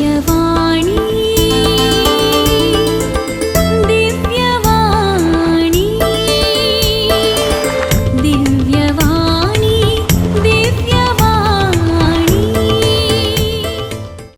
दिव्यवाणी, दिव्यवाणी, दिव्यवाणी, दिव्यवाणी.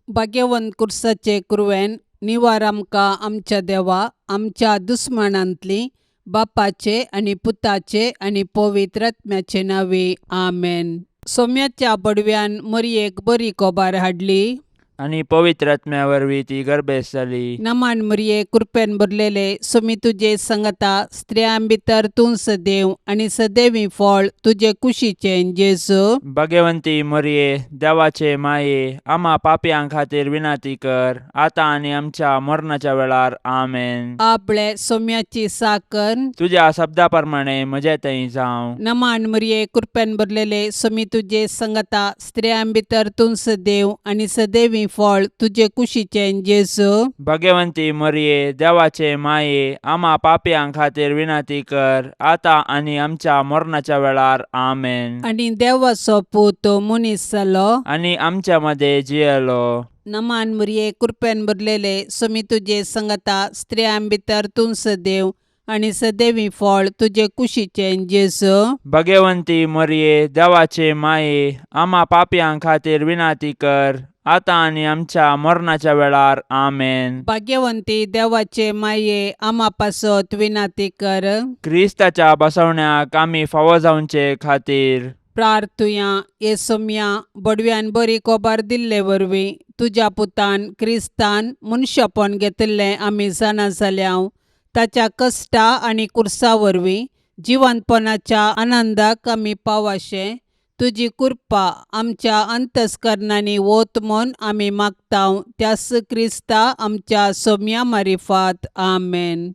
भाग्यवंत कुर्साचे कुरवेन निवार आमकां आमच्या देवा आमच्या दुस्मानांतली बापाचे आनी पुताचे आनी पवित्र आत्म्याचे नांवे आमेन. सोम्याच्या बडव्यान मरयेक बरी कोबार हाडली आनी पवित्र आत्म्या वरवीं ती गर्भेस्त जाली. नमान मरये, कृपेन भरलेले, सोमी तुजे संगता, स्त्रियां भितर तूं सदैव आनी सदैवी फळ तुजे कुशीचें जेजू. भगवंती मरये, देवाचे माये, आमा पापयां खातीर विनंती कर, आतां आनी आमच्या मरणाच्या वेळार. आमेन. आपले सोम्याची साकर. तुज्या शब्दा प्रमाणे म्हजे थंय जावं. नमान मरये, कृपेन भरलेले, सोमी तुजे संगता, स्त्रियां भितर तूं सदैव आनी सदैवी फळ तुजे कुशीचें जेजू. भगवंती मरये, देवाचे माये, आमा पापयां खातीर विनंती कर, आतां आनी आमच्या मरणाच्या वेळार. आमेन. आनी देवाचो पूत मनीस जालो आनी आमच्या मदें जियेलो. नमान मरये, कृपेन भरलेले, सोमी तुजे संगता, स्त्रियां भितर तूं सदैव आनी सदैवी फळ तुजे कुशीचें जेजू. भगवंती मरये, देवाचे माये, आमा पापयां खातीर विनंती कर, आतां आनी आमच्या मरणाच्या वेळार. आमेन. भाग्यवंती देवाचे माये, आमा पासत विनंती कर. क्रिस्ताच्या बसवण्याक आमी फावो जावचे खातीर प्रार्थुया. हे सोम्या, बडव्यान बरी कोबार दिल्ले वरवीं तुज्या पुतान क्रिस्तान मनशापण घेतिल्लें आमी जाणा जाल्या. ताच्या कश्टा आनी कुर्सा वरवीं जिवंतपणाच्या आनंदाक आमी पावाशें तुजी कृपा आमच्या अंतस्करणांनी वत म्हूण आमी मागता, त्यास क्रिस्ता आमच्या सोम्या मारिफात. आमेन.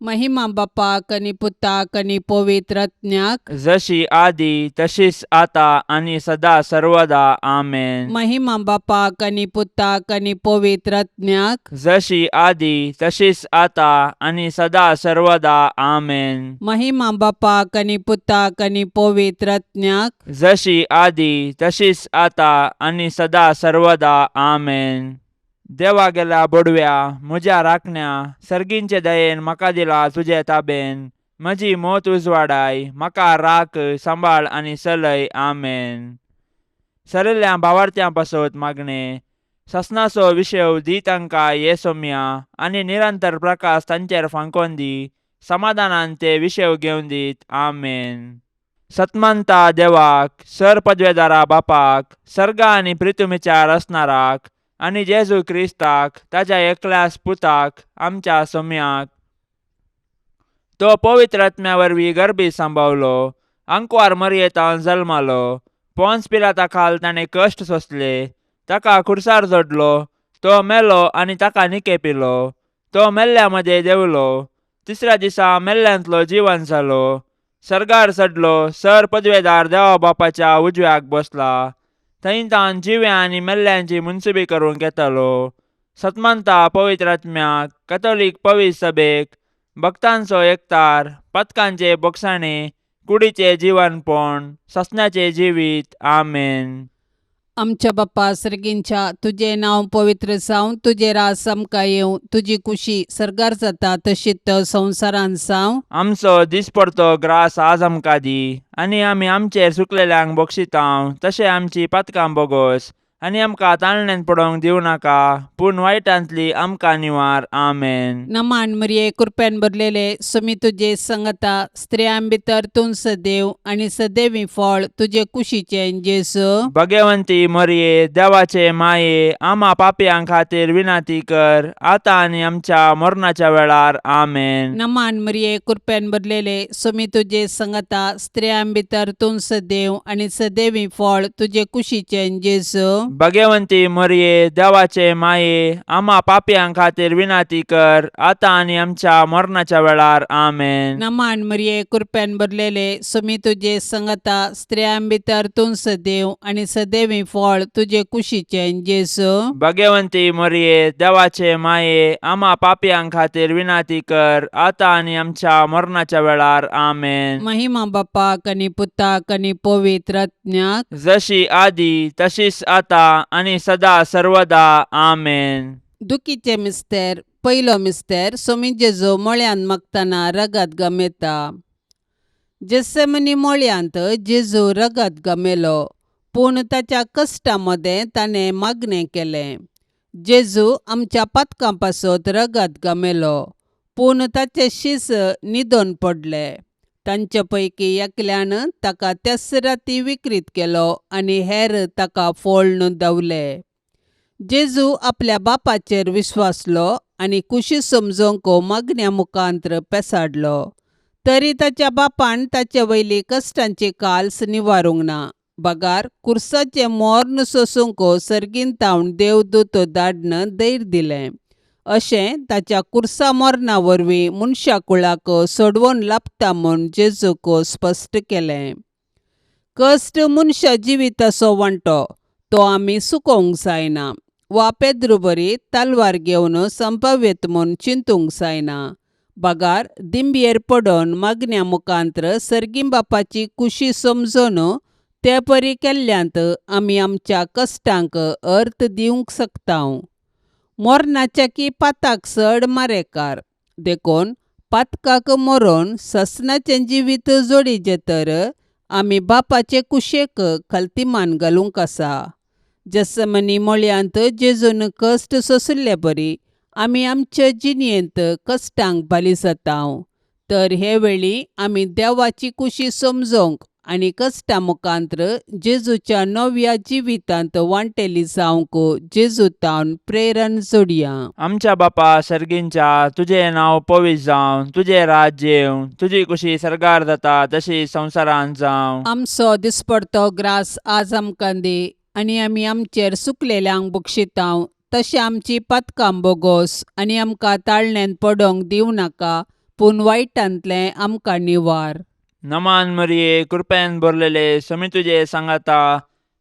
महिमा बापाक आनी पुताक आनी पवित्र आत्म्याक. जशी आदी तशीच आता आनी सदा सर्वदा. आमेन. महिमा बापाक आनी पुताक आनी पवित्र आत्म्याक. जशी आदी तशीच आता आनी सदा सर्वदा. आमेन. महिमा बापाक आनी पुताक आनी पवित्र आत्म्याक. जशी आदी तशीच आता आनी सदा सर्वदा. आमेन. देवा गेल्या बडव्या, म्हज्या राखण्या, सर्गींचे दयेन म्हाका दिला तुजे ताबेन. म्हजी मोत उजवाडाय, म्हाका राख, सांबाळ आनी चलय. आमेन. सरिल्ल्या भावार्थ्यां पासत मागणें. ससनाचो विशेव दी तांकां ये सोम्या आनी निरंतर प्रकाश तांचेर फांकोन दी. समाधानान ते विशेव घेवन दीत. आमेन. सतमंता देवाक, सर पदवेदारा बापाक, सर्गा आनी प्रितुमीच्या रचणाराक आनी जेजू क्रिस्ताक ताच्या एकल्याच पुताक, आमच्या सोम्याक, तो पवित्र आत्म्या वरवीं गर्भी सांबावलो, आंकवार मरयेतान जल्मालो, पोन्स पिलाता खाल ताणें कश्ट सोंसले, ताका खुर्सार जोडलो, तो मेलो आनी ताका निकेपिलो, तो मेल्ल्या मदें देंवलो, तिसऱ्या दिसा मेल्ल्यांतलो जिवन जालो, सर्गार चडलो, सर पदवेदार देवा बापाच्या उजव्याक बसला, थंय तावन जिव्या आनी मेल्ल्यांची मुनसुबी करूंक येतालो. सतमंता पवित्र आत्म्याक, कथोलीक पवित्र सभेक, भक्तांचो एकतार, पथकांचे बोगसाणे, कुडीचे जिवनपण, ससण्याचे जिवीत. आमेन. आमच्या बाप्पा सर्गींच्या, तुजें नांव पवित्र जावं, तुजें राज आमकां येवं, तुजी कुशी सर्गार जाता तशीच संवसारांत जावं. आमचो दिसपडतो ग्रास आज आमकां दी आनी आमी आमचेर चुकलेल्यांक बक्षितांव तशें आमची पातकां बोगोस आनी आमकां ताळण्यांत पडोवंक दिवं नाका, पूण वायटांतली आमकां निवार. आमेन. नमान मरिये, कृपेन भरलेले, सुमी तुजे संगता, स्त्रियां भितर तूं सदैव आनी सदैवी फळ तुजे कुशीचें जेजू. भगवंती मरिये, देवाचे माये, आमा पापयां खातीर विनंती कर, आतां आनी आमच्या मरणाच्या वेळार. आमेन. नमान मरिये, कृपेन भरलेले, सुमी तुजे संगता, स्त्रियां भितर तूं सदैव आनी सदैवी फळ तुजे कुशीचें जेजू. भगवंती मरिये, देवाचे माये, आमा पापयां खातीर विनंती कर, आतां आनी आमच्या मरणाच्या वेळार. आमेन. नमान मरिये, कृपेन भरलेले, सुमी तुजे संगता, स्त्रियां भितर तूं सदैव आनी सदैवी फळ तुजे कुशीचें जेजू. भगवंती मरिये, देवाचे माये, आमा पापयां खातीर विनंती कर, आतां आनी आमच्या मरणाच्या वेळार. आमेन. महिमा बापाक आनी पुताक आनी पवित्र आत्म्याक. जशी आदी तशीच आता आतां आनी सदा सर्वदा. आमेन. दुखीचे मिस्तेर. पयलो मिस्तेर. सोमी जेजू मळ्यांत मागतना रगत गमेता. जेसेमनी मळ्यांत जेजू रगत गमेलो, पूण ताच्या कश्टा मदें ताणें मागणें केलें. जेजू आमच्या पातकां पासत रगत गमेलो, पूण ताचे शीस न्हिदोन पडले. तांचे पैकी एकल्यान ताका त्याच राती विक्रीत केलो आनी हेर ताका फोळ्ण धांवले. जेजू आपल्या बापाचेर विश्वासलो आनी कुशी समजोवंक मागण्या मुखांत्र पेसाडलो. तरी ताच्या बापान ताचे वयली कश्टांची काल्स निवारूंक ना, बगार कुर्साचें मोर्न सोसूंक सर्गीन तावन देवदूत धाडन धैर्य दिलें. अशें ताच्या कुर्सा मरणा वरवीं मनशा कुळाक सोडवण लाभता म्हूण जेजूक स्पश्ट केलें. कश्ट मनशा जिविताचो वांटो, तो आमी चुकोवंक जायना वा पेद्रू बरी तलवार घेवन संपाव्यत म्हूण चिंतूंक जायना, बगार दिंबयेर पडोन मागण्या मुखांत्र सर्गीं बापाची कुशी समजून ते परी केल्ल्यांत आमी आमच्या कश्टांक अर्थ दिवंक शकता. मरणाच्या की पाताक चड मारेकार, देखून पातकाक मरोन ससनाचें जिवीत जोडीचें तर आमी बापाचे कुशेक खलतीमान घालूंक आसा. जसमनी मळयांत जेजून कश्ट सोंशिल्ले बरी आमी आमचे जिणेंत कश्टांक बाली जाता. तर हे वेळी आमी देवाची कुशी समजोवंक आनी कश्टा मुखांत्र जेजूच्या नव्या जिवितांत वांटेली जावंक जेजू तावन प्रेरण जोडया. आमच्या बापा सर्गींच्या, तुजें नांव पवित्र जावं, तुजें राज्य येवं, तुजी कुशी सर्गार जाता तशी संवसारांत जावं. आमचो दिसपडतो ग्रास आज आमकां दी आनी आमी आमचेर सुकलेल्यांक बक्षितांव तशें आमची पातकां बोगोस आनी आमकां ताळण्यांत पडोंक दिवं नाका, पूण वायटांतलें आमकां निवार. नमान मरिये, कृपेन भरलेले, समी तुजे सांगाता,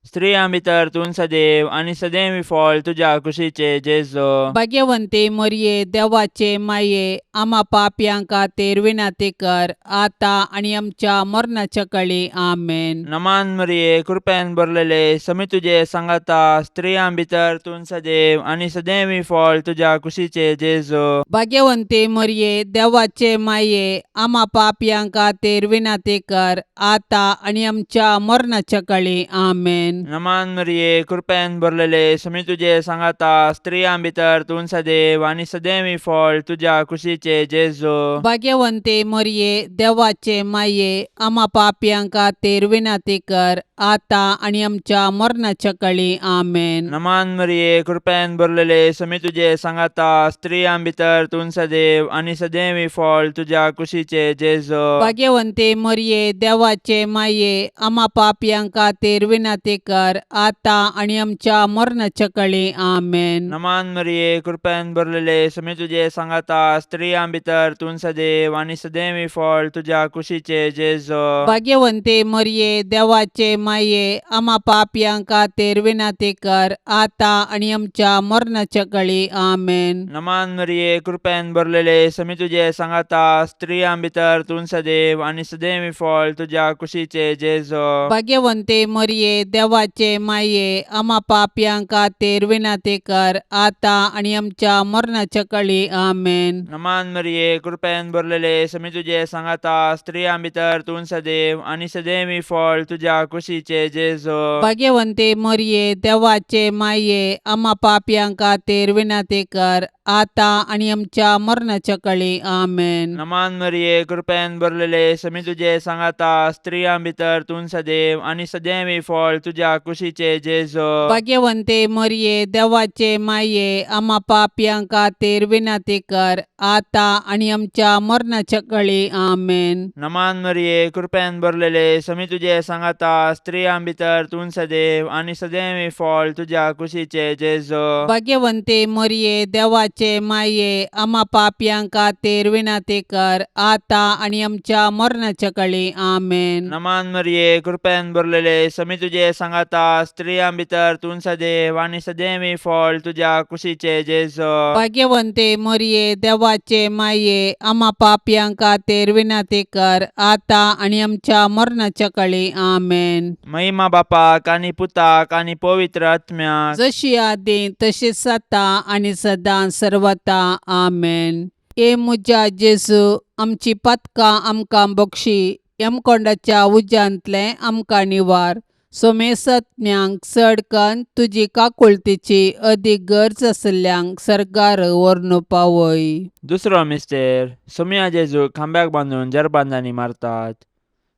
स्त्रियां भितर तूं सदैव आनी सदैव फळ तुज्या कुशीचे जेजो. भाग्यवंती मरिये, देवाचे माये, आमा पापयां खातीर विनंती कर, आतां आनी आमच्या मरणाच्या कळी. आमेन. नमान मरिये, कृपेन भरलेले, समी तुजे सांगाता, स्त्रियां भितर तूं सदैव आनी सदैव फळ तुज्या कुशीचे जेजो. भाग्यवंती मरिये, देवाचे माये, आमा पापयां खातीर विनंती कर, आतां आनी आमच्या मरणाच्या कळी. आमेन. नमान मरिये, कृपेन भरलेले, समी तुजे सांगाता, स्त्रियां भितर तूं सदैव आनी सदैव फळ तुज्या कुशीचे जेजो. भाग्यवंती मरिये, देवाचे माये, आमा पापयां खातीर विनंती कर, आतां आनी आमच्या मरणाच्या कळी. आमेन. नमान मरिये, कृपेन भरलेले, समी तुजे सांगाता, स्त्रियां भितर तूं सदैव आनी सदैव फळ तुज्या कुशीचे जेजो. भाग्यवंती मरिये, देवाचे माये, आमा पापयां खातीर विनंती कर, आतां आनी आमच्या मरणाच्या कळी. आमेन. नमान मरिये, कृपेन भरलेले, समी तुजे सांगाता, स्त्रियां भितर तूं सदैव आनी सदैव फळ तुज्या कुशीचे जेजो. भाग्यवंती मरिये, देवाचे माये, आमा पापयां खातीर विनंती कर, आतां आनी आमच्या मरणाच्या कळी. आमेन. नमान मरिये, कृपेन भरलेले, समी तुजे सांगाता, स्त्रियां भितर तूं सदैव आनी सदैव फळ तुज्या कुशीचे जेजो. भाग्यवंती मरिये, देवाचे माये, आमा पापयां खातीर विनंती कर, आतां आनी आमच्या मरणाच्या कळी. आमेन. नमान मरिये, कृपेन भरलेले, समी तुजे सांगाता, स्त्रियां भितर तूं सदैव आनी सदैव फळ तुज्या कुशीचे जेजो. भाग्यवंती मरिये, देवाचे माये, आमा पापयां खातीर विनंती कर, आतां आनी आमच्या मरणाच्या कळी. आमेन. नमान मरिये, कृपेन भरलेले, समी तुजे सांगाता, स्त्रियां भितर तूं सदैव आनी सदैव फळ तुज्या कुशीचे जेजो. भाग्यवंती मरिये, देवाचे माये, आमा पापयां खातीर विनंती कर, आतां आनी आमच्या मरणाच्या कळी. आमेन. नमान मरिये, कृपेन भरलेले, समी तुजे सांगाता, स्त्रियां भितर तूं सदैव आनी सदैव फळ तुज्या कुशीचे जेजो. भाग्यवंती मरिये, देवाचे देवाचे माये आमा पापयां खातीर विनंती कर आतां आनी आमच्या मरणाच्या कळी. आमेन. नमान मरिये, कृपेन भरलेले, समी तुजे सांगाता, स्त्रियां भितर तूं सदैव आनी सदैवी फळ तुज्या कुशीचे जेजो. भाग्यवंते मोरये, देवाचे माये, आमा पापयां खातीर विनंती कर आतां आनी आमच्या मरणाच्या कळी. आमेन. महिमा बापाक आनी पुताक आनी पवित्र आत्म्याक. जशी आदी तशीच आतां आनी सदां सर्वता. आमेन. ए म्हज्या जेजू, आमची पातकां आमकां बक्षी, यमकोंडाच्या उज्यांतलें आमकां निवार, सोमेसत्म्यांक चड कन्न तुजी काकुळतीची अदीक गरज आशिल्ल्यांक सर्गार व्हरून पावय. दुसरो मिस्तेर. सोमया जेजूक खांब्याक बांदून जरबांदांनी मारतात.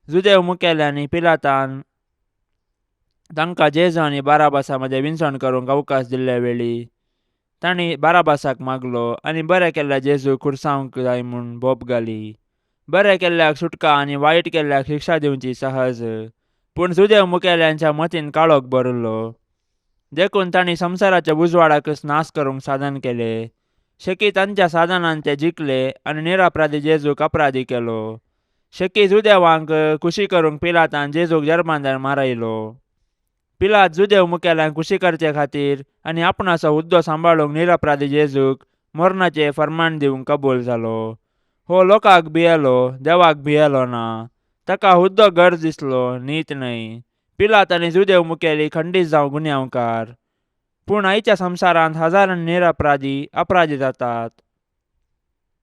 जुदेव मुखेल्यांनी पिलातान तांकां जेजू आनी बाराबासा मदें विनसण करूंक अवकाश दिल्ले वेळी तांणी बाराबासाक मागलो आनी बरें केल्ल्या जेजूक खुर्सावंक जाय म्हूण बोब घाली. बरें केल्ल्याक सुटका आनी वायट केल्ल्याक शिक्षा दिवची सहज, पूण जुदेव मुखेल्यांच्या मतीन काळोख भरिल्लो, देखून तांणी संवसाराच्या उजवाडाकच नाश करूंक साधन केलें. शेकी तांच्या साधनान ते जिखले आनी निरपराधी जेजूक अपराधी केलो. शेकी जुदेवांक खुशी करूंक पिलातान जेजूक जर्मांदार मारयलो. पिलात जुदेव मुखेल्यांक खुशी करचे खातीर आनी आपणाचो हुद्दो सांबाळूंक निरपराधी जेजूक मरणाचें फर्मान दिवंक कबूल जालो. हो लोकांक भियेलो, देवाक भियेलो ना. ताका हुद्दो गरज दिसलो, नीत न्हय. पिलात आनी जुदेव मुखेली खंडीत जावं गुन्यांवकार, पूण आयच्या संवसारांत हजारांनी निरपराधी अपराधी जातात.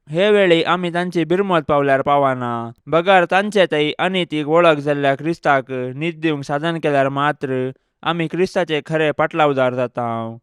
हे वेळी आमी तांची बिरमत पावल्यार पावना, बगर तांचे थंय अनितीक वळख जाल्ल्या क्रिस्ताक नीत दिवंक साधन केल्यार मात्र आमी क्रिस्ताचे खरे पाटलावदार जाता,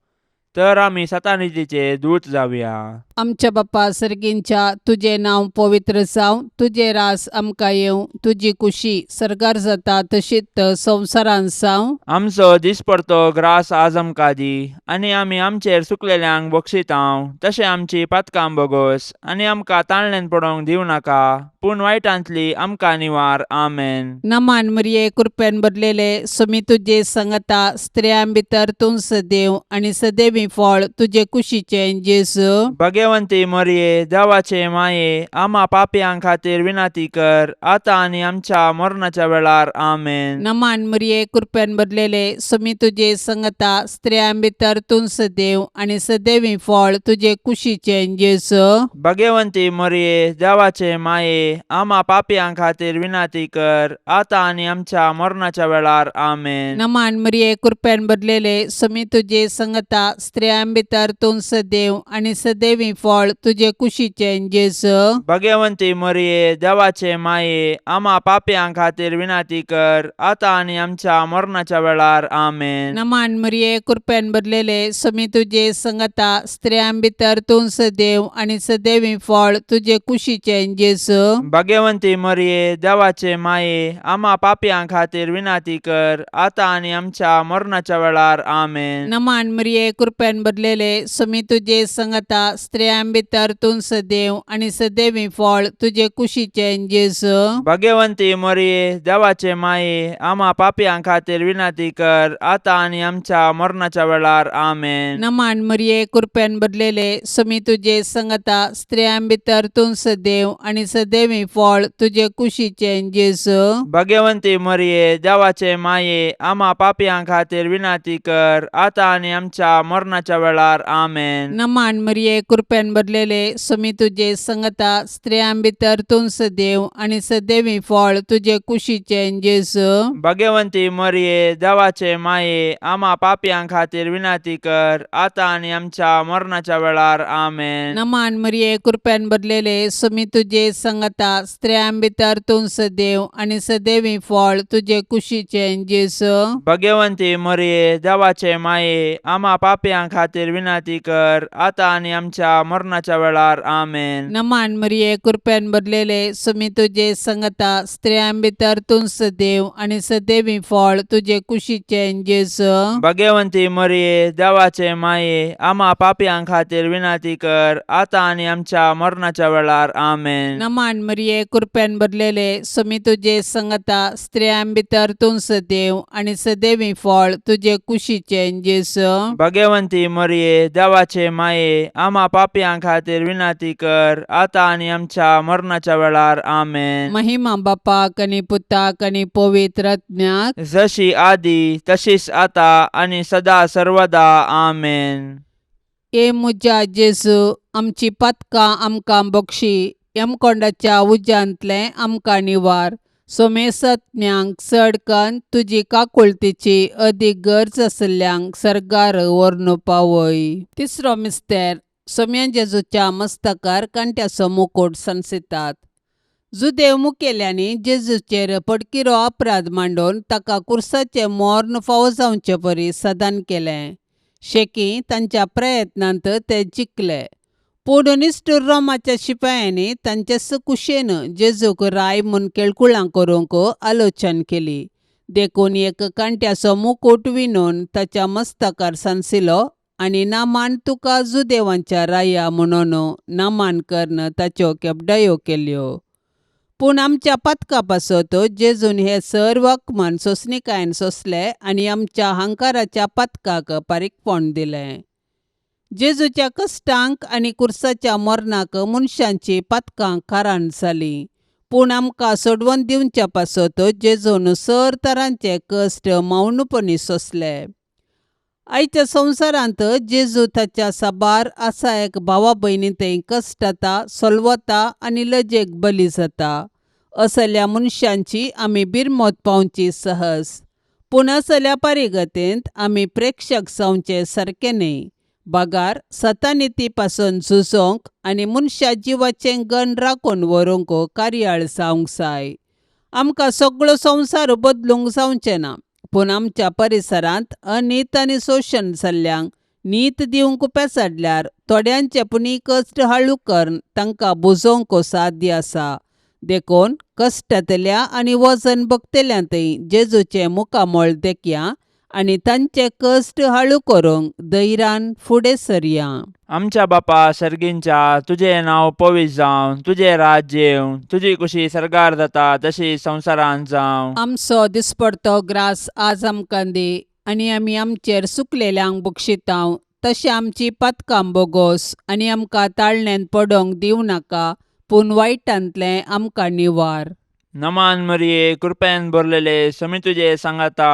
तर आमी सतानितीचे दूत जावया. आमच्या बापा सर्गींच्या, तुजें नांव पवित्र जावं, तुजें रास आमकां येवं, तुजी कुशी सर्गार जाता तशीच संवसारांत जावं. आमचो दिसपडतो ग्रास आज आमकां दी, आनी आमी आमचेर चुकलेल्यांक बक्षितांव तशें आमची पातकां बोगोस, आनी आमकां ताळणेन पडोवंक दिवं नाका, पूण वायटांतली आमकां निवार. आमेन. नमान मरिये, कृपेन भरलेले, सुमी तुजे संगता, स्त्रियां भितर तूं सदैव आनी सदैवी फळ तुजे कुशीचें जेजू. भगवंती मरिये, देवाचे माये, आमा पापयां खातीर विनंती कर आतां आनी आमच्या मरणाच्या वेळार. आमेन. नमान मरिये, कृपेन भरलेले, सुमी तुजे संगता, स्त्रियां भितर तूं सदैव आनी सदैवी फळ तुजे कुशीचें जेजू. भगवंती मरिये, देवाचे माये, आमा पापयां खातीर विनंती कर आतां आनी आमच्या मरणाच्या वेळार. आमेन. नमान मरिये, कृपेन भरलेले, सुमी तुजे संगता, स्त्रियां भितर तूं सदैव आनी सदैवी फळ तुजे कुशीचें जेजू. भगवंती मरिये, देवाचे माये, आमा पापयां खातीर विनंती कर आतां आनी आमच्या मरणाच्या वेळार. आमेन. नमान मरिये, कृपेन भरलेले, सुमी तुजे संगता, स्त्रियां भितर तूं सदैव आनी सदैवी फळ तुजे कुशीचें जेजू. भगवंती मरिये, देवाचे माये, आमा पापयां खातीर विनंती कर आतां आनी आमच्या मरणाच्या वेळार. आमेन. नमान मरिये, कृपेन भरलेले, सुमी तुजे संगता, स्त्रियां भितर तूं सदैव आनी सदैवी फळ तुजे कुशीचें जेजू. भगवंती मरिये, देवाचे माये, आमा पापयां खातीर विनंती कर आतां आनी आमच्या मरणाच्या वेळार. आमेन. नमान मरिये, कृपेन भरलेले, सुमी तुजे संगता, स्त्रियां भितर तूं सदैव आनी सदैवी फळ तुजे कुशीचें जेजू. भगवंती मरिये, देवाचे माये, आमा पापयां खातीर विनंती कर आतां आनी आमच्या मरणाच्या वेळार. आमेन. नमान मरिये, कृपेन भरलेले, सुमी तुजे संगता, स्त्रियां भितर तूं सदैव आनी सदैवी फळ तुजे कुशीचें जेजू. भगवंती मरिये, देवाचे माये, आमा पापयां खातीर विनंती कर आतां आनी आमच्या मरणाच्या वेळार. आमेन. नमान मरिये, कृपेन भरलेले, सुमी तुजे संगता, स्त्रियां भितर तूं सदैव आनी सदैवी फळ तुजे कुशीचें जेजू. भगवंती मरिये, देवाचे माये, आमा पापयां खातीर विनंती कर आतां आनी आमच्या मरणाच्या वेळार. आमेन. नमान मरिये, कृपेन भरलेले, सुमी तुजे संगता, स्त्रियां भितर तूं सदैव आनी सदैवी फळ तुजे कुशीचें जेजू. भगवंती मरिये, देवाचे माये, आमा पापयां खातीर विनंती कर आतां आनी आमच्या मरणाच्या वेळार. आमेन. नमान मरिये, कृपेन भरलेले, सुमी तुजे संगता, स्त्रियां भितर तूं सदैव आनी सदैवी फळ तुजे कुशीचें जेजू. भगवंती भाग्यवंती मरिये देवाचे माये आमा पापयां खातीर विनंती कर आतां आनी आमच्या मरणाच्या वेळार. आमेन. महिमा बापाक आनी पुताक आनी पवित्र आत्म्याक. जशी आदी तशीच आता आनी सदा सर्वदा. आमेन. ए म्हज्या जेजू, आमची पातकां आमकां बक्षी, यमकोंडाच्या उज्यांतलें आमकां निवार, सोमेसत्म्यांक चड कन्न तुजी काकुळतीची अदीक गरज आशिल्ल्यांक सर्गार व्हरून पावय. तिसरो मिस्तेर. सोम्या जेजूच्या मस्तकार कांट्याचो मुकूट सांसितात. जुदेव मुखेल्यांनी जेजूचेर पडकिरो अपराध मांडून ताका कुर्साचें मर्ण फावो जावचे परी सदान केलें. शेकी तांच्या प्रयत्नांत ते जिखले, पूण निश्ठूर रोमाच्या शिपायांनी तांचे कुशेन जेजूक राय म्हूण केळकुळां करूंक आलोचन केली. देखून एक कांट्याचो मुकूट विणून ताच्या मस्तकार सांसिलो आनी नामान तुका जुदेवांच्या राया म्हणून नामान करून ताच्यो केपडायो केल्यो. पूण आमच्या पातका पासत जेजून हे सर्व अपमान सोंसणीकायेन सोंसले आनी आमच्या हंकाराच्या पातकाक पारीकपण दिलें. जेजूच्या कश्टांक आनी कुर्साच्या मरणाक मनशांची पातकां कारण जालीं, पूण आमकां सोडवून दिवच्या पासत जेजून सर तरांचे कश्ट मौनपणी सोंसले. आयच्या संवसारांत जेजू ताच्या साबार आसा एक भावा भयणी थंय कश्टता, सोलवता आनी लजेक बली जाता. असल्या मनशांची आमी बिरमत पावची सहज, पूण असल्या परिगतेंत आमी प्रेक्षक जावचे सारकें न्हय, बगार सतानिती पासून झुजोंक आनी मनशा जिवाचें गण राखून व्हरूंक कार्याळ जावंक जाय. आमकां सगळो संवसार बदलूंक जावचें ना, पूण आमच्या परिसरांत अनीत आनी शोशण जाल्ल्यांक नीत दिवंक पेसाडल्यार थोड्यांचे पुणी कश्ट हाळू करून तांकां बुजोवंक साध्य आसा. देखून कश्टांतल्या आनी वजन भोगतल्या थंय जेजूचें मुखामळ देखया आनी तांचे कश्ट हाळू करूंक धैर्यान फुडें सरया. आमच्या बापा सर्गींच्या, तुजें नांव पवित्र जावं, तुजें राज्य येवं, तुजी कुशी सर्गार जाता तशी संवसारांत जावं. आमचो दिसपडतो ग्रास आज आमकां दी आनी आमी आमचेर सुकलेल्यांक बक्षितांव तशें आमची पातकां बोगोस आनी आमकां ताळण्यांत पडोंक दिवं नाका, पूण वायटांतलें आमकां निवार. नमान मरिये, कृपेन भरलेले, समी तुजे सांगाता,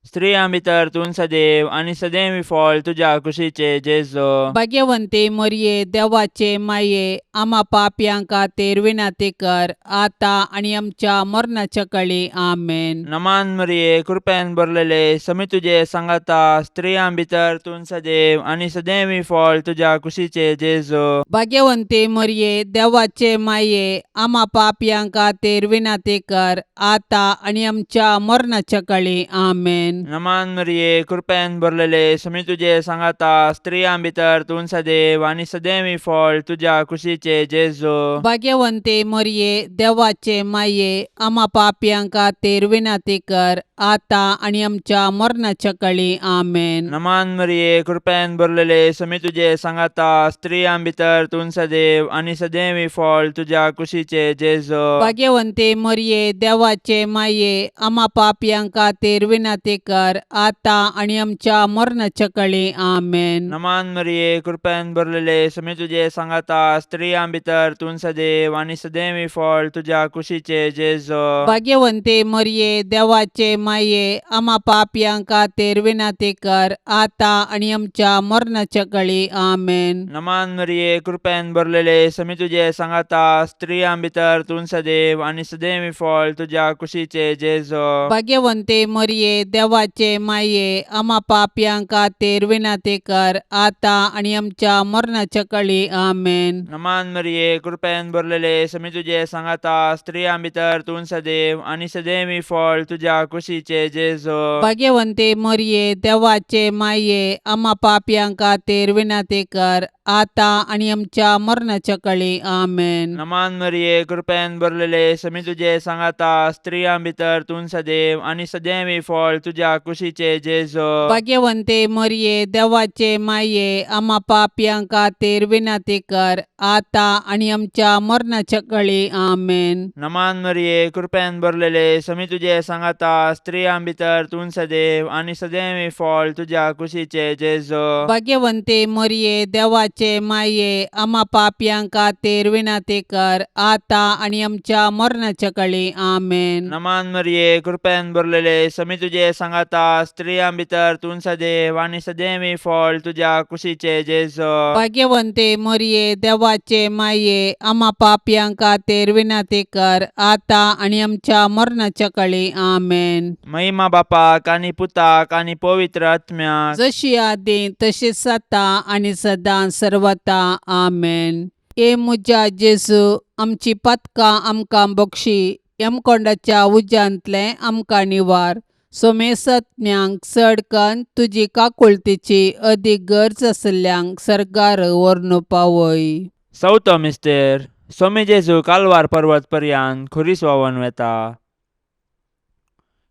स्त्रियां भितर तूं सदैव आनी सदैव फळ तुज्या कुशीचे जेजो. भाग्यवंती मरिये, देवाचे माये, आमा पापयां खातीर विनंती कर आतां आनी आमच्या मरणाच्या कळी. आमेन. नमान मरिये, कृपेन भरलेले, समी तुजे सांगाता, स्त्रियां भितर तूं सदैव आनी सदैव फळ तुज्या कुशीचे जेजो. भाग्यवंती मरिये, देवाचे माये, आमा पापयां खातीर विनंती कर आतां आनी आमच्या मरणाच्या कळी. आमेन. नमान मरिये, कृपेन भरलेले, समी तुजे सांगाता, स्त्रियां भितर तूं सदैव आनी सदैव फळ तुज्या कुशीचे जेजो. भाग्यवंती मरिये, देवाचे माये, आमा पापयां खातीर विनंती कर आतां आनी आमच्या मरणाच्या कळी. आमेन. नमान मरिये, कृपेन भरलेले, समी तुजे सांगाता, स्त्रियां भितर तूं सदैव आनी सदैव फळ तुज्या कुशीचे जेजो. भाग्यवंती मरिये, देवाचे माये, आमा पापयां खातीर विनंती कर आतां आनी आमच्या मरणाच्या कळी. आमेन. नमान मरिये, कृपेन भरलेले, समी तुजे सांगाता, स्त्रियां भितर तूं सदैव आनी सदैव फळ तुज्या कुशीचे जेजो. भाग्यवंती मरिये, देवाचे माये, आमा पापयां खातीर विनंती कर आतां आनी आमच्या मरणाच्या कळी. आमेन. नमान मरिये, कृपेन भरलेले, समी तुजे सांगाता, स्त्रियां भितर तूं सदैव आनी सदैव फळ तुज्या कुशीचे जेजो. भाग्यवंती मरिये, देवाचे माये, आमा पापयां खातीर विनंती कर आतां आनी आमच्या मरणाच्या कळी. आमेन. नमान मरिये, कृपेन भरलेले, समी तुजे सांगाता, स्त्रियां भितर तूं सदैव आनी सदैव फळ तुज्या कुशीचे जेजो. भाग्यवंती मरिये, देवाचे माये, आमा पापयां खातीर विनंती कर आतां आनी आमच्या मरणाच्या कळी. आमेन. नमान मरिये, कृपेन भरलेले, समी तुजे सांगाता, स्त्रियां भितर तूं सदैव आनी सदैव फळ तुज्या तुज्या कुशीचे जेजो. भाग्यवंते मरये, देवाचे माये, आमा पापयां खातीर विनंती कर, आतां आनी आमच्या मरणाच्या कळी. आमेन. नमान मरिये, कृपेन भरलेले, समी तुजे सांगाता, स्त्रियां भितर तूं सदैव आनी सदैव फळ तुज्या कुशीचे जेजो. भाग्यवंते मरये, देवाचे माये, आमा पापयां खातीर विनंती कर, आतां आनी आमच्या मरणाच्या कळी. आमेन. नमान मरिये, कृपेन भरलेले, समी तुजे सांगाता, स्त्रियां भितर तूं सदैव आनी सदैव फळ तुज्या कुशीचे जेजो. भाग्यवंते मरये, देवाचे माये, आमा पापयां खातीर विनंती कर, आतां आनी आमच्या मरणाच्या कळी. आमेन. महिमा बापाक आनी पुताक आनी पवित्र आत्म्याक. जशी आदी तशीच आतां आनी सदां सर्वता. आमेन. ए म्हज्या जेजू, आमची पातकां आमकां बक्षी, यमकोंडाच्या उज्यांतलें आमकां निवार, सोमेसत्म्यांक चड कन्न तुजी काकुळतीची अदीक गरज आशिल्ल्यांक सर्गार व्हरून पावय. चवथो मिस्तेर. सोमी जेजू कालवार पर्वत पर्यान खुरीस व्हांवन वेता.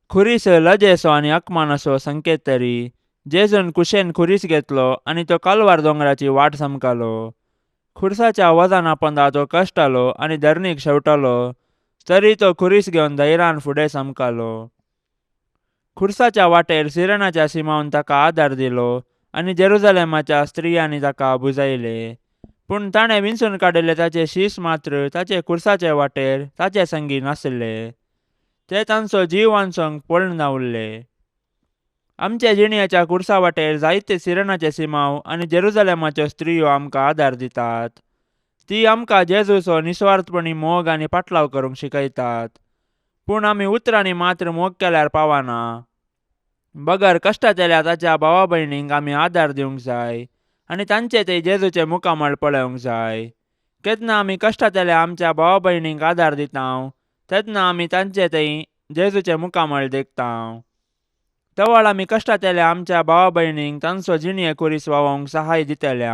खुरीस लजेचो आनी अकमानाचो संकेत तरी जेजून कुशेन खुरीस घेतलो आनी तो कालवार दोंगराची वाट समकालो. खुरसाच्या वजना पोंदा तो कश्टालो आनी धरणीक शेवटालो, तरी तो खुरीस घेवन धैर्यान फुडें समकालो. खुरसाच्या वाटेर सिरणाच्या सिमावन ताका आदार दिलो आनी जेरुजलेमाच्या स्त्रियांनी ताका बुजायले. पूण ताणें विंचून काडिल्ले ताचे शीस मात्र ताचे खुरसाचे वाटेर ताचे संगी नाशिल्ले. ते तांचो जीव वांचोवंक पळून उरले. आमच्या जिणयाच्या खुरसा वाटेर जायते सिरणाचे सिमाव आनी जेरुजलेमाच्यो स्त्रियो आमकां आदार दितात. ती आमकां जेजूचो निस्वार्थपणी मोग आनी पाटलाव करूंक शिकयतात. पूण आमी उतरांनी मात्र मोग केल्यार पावना, बगर कश्टांतल्या ताच्या भावा भयणींक आमी आदार दिवंक जाय आनी तांचे ते जेजूचे मुखामळ पळोवंक जाय. केन्ना आमी कश्टांतल्या आमच्या भावा भयणींक आदार दिता तेन्ना आमी तांचे थंय जेजूचे मुखामळ देखता. तवळ आमी कश्टांतल्या आमच्या भावा भयणींक तांचो जिणये खुरीस व्हांवोवंक सहाय दितले.